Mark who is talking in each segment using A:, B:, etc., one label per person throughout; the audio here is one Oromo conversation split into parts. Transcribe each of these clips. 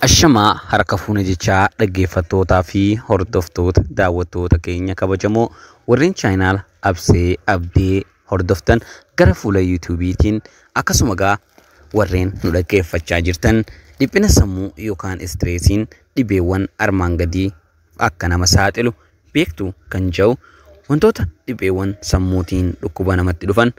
A: Ashamaa harka fuune jechaa dhaggeeffattootaa fi hordoftoota daawwattoota keenya kabajamoo warreen chaayinaala Absee Abdee hordoftan gara fuula yuutuubiitiin akkasuma gaa warreen nu dhaggeeffachaa jirtan dhiphina sammuu yookaan istireesiin dhibeewwan armaan gadii akka nama saaxilu beektu kan jedhu wantoota dhibeewwan sammuutiin dhukkuba namatti dhufan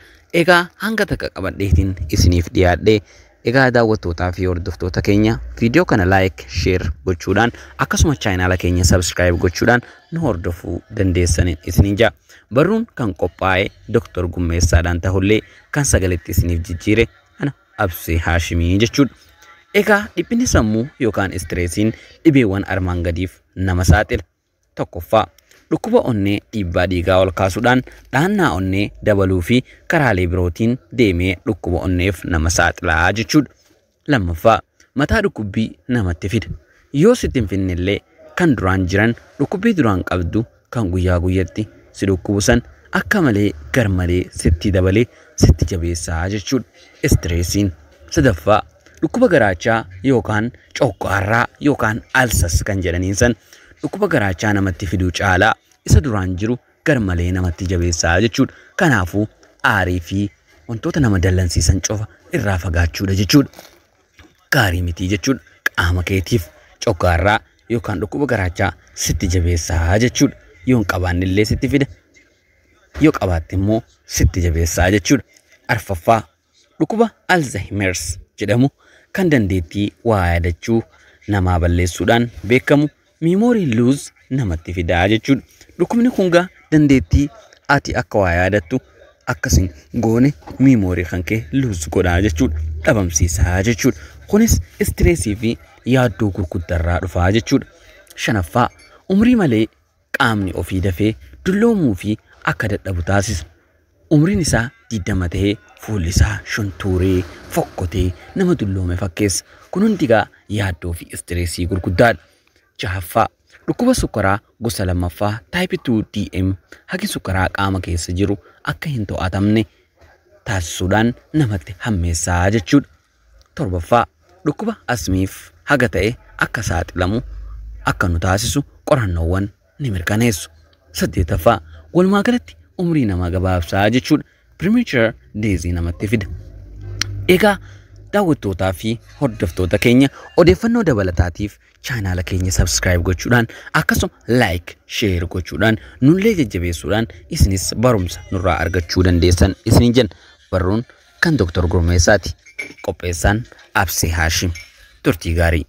A: egaa hanga takka qabadheetiin isiniif dhiyaadhe. Egaa daawwattootaa fi hordoftoota keenya viidiyoo kana like, share gochuudhaan akkasuma chaayinaala keenya subscribe gochuudhaan nu hordofuu dandeessaniin isiniin jaa. Barruun kan qophaa'e Dr. Gummeessaadhaan ta'ullee kan sagaletti isiniif jijjiire ana Absee Haashimii jechuudha. Egaa dhiphinni sammuu yookaan istireesiin dhibeewwan armaan gadiif nama saaxila. Tokkoffaa, dhukkuba onnee dhiibbaa dhiigaa ol kaasuudhaan dhaannaa onnee dabaluu fi karaalee birootiin deemee dhukkuba onneef nama saaxilaa jechuudha. Lammaffaa, mataa dhukkubbii namatti fida. Yoo sitti hin finne illee kan duraan jiran dhukkubbii duraan qabdu kan guyyaa guyyatti si dhukkubu san akka malee garmalee sitti dabalee sitti jabeessaa jechuudha. Istireesiin. Sadaffaa, dhukkuba garaachaa yookaan cokkaarraa yookaan alsas kan jedhaniin san dhukkuba garaachaa namatti fiduu caalaa isa duraan jiru garmalee namatti jabeessaa jechuudha. Kanaafuu aarii fi wantoota nama dallansiisan cufa irraa fagaachuudha jechuudha. Gaarii mitii jechuudha. Qaama keetiif cokkaarraa yookaan dhukkuba garaachaa sitti jabeessaa jechuudha. Yoo hin qabaanne illee sitti fida. Yoo qabaatte immoo sitti jabeessaa jechuudha. Arfaffaa, dhukkuba Alzheimer's jedhamu kan dandeettii waa yaadachuu namaa balleessuudhaan beekamu memory loss namatti fidaa jechuudha. Dhukkubni kun gaa dandeettii ati akka waa yaadattu akkasin goone memory kan kee lose godhaa jechuudha. Dhabamsiisaa jechuudha. Kunis istireesii fi yaaddoo gurguddaarraa dhufaa jechuudha. Shanaffaa, umrii malee qaamni ofii dafee dulloomuu fi akka dadhabu taasisa. Umriin isaa 20 ta'ee fuulli isaa shuntuuree fokkotee nama dulloome fakkeessa. Kun hundi gaa yaaddoo fi istireesii gurguddaadha. Jahaffaa, dhukkuba sukkaraa gosa lammaffaa type 2 DM hagi sukkaraa qaama keessa jiru akka hin to'atamne taasisuudhaan namatti hammeessaa jechuudha. Torbaffaa, dhukkuba asmiif haga ta'e akka saaxilamu akka nu taasisu qorannoowwan ni mirkaneessu. Saddeetaffaa, walumaa galatti umrii namaa gabaabsaa jechuudha. Premature death namatti fida. Egaa daawwattootaa fi hordoftoota keenya odeeffannoo dabalataatiif chaanaala keenya subscribe gochuudhaan akkasuma like, share gochuudhaan nullee jajjabeessuudhaan isinis barumsa nurraa argachuu dandeessan isiniin jenna. Barruun kan Dr. Gurmeessaati. Qopheessaan Absee Haashim. Turtii gaarii.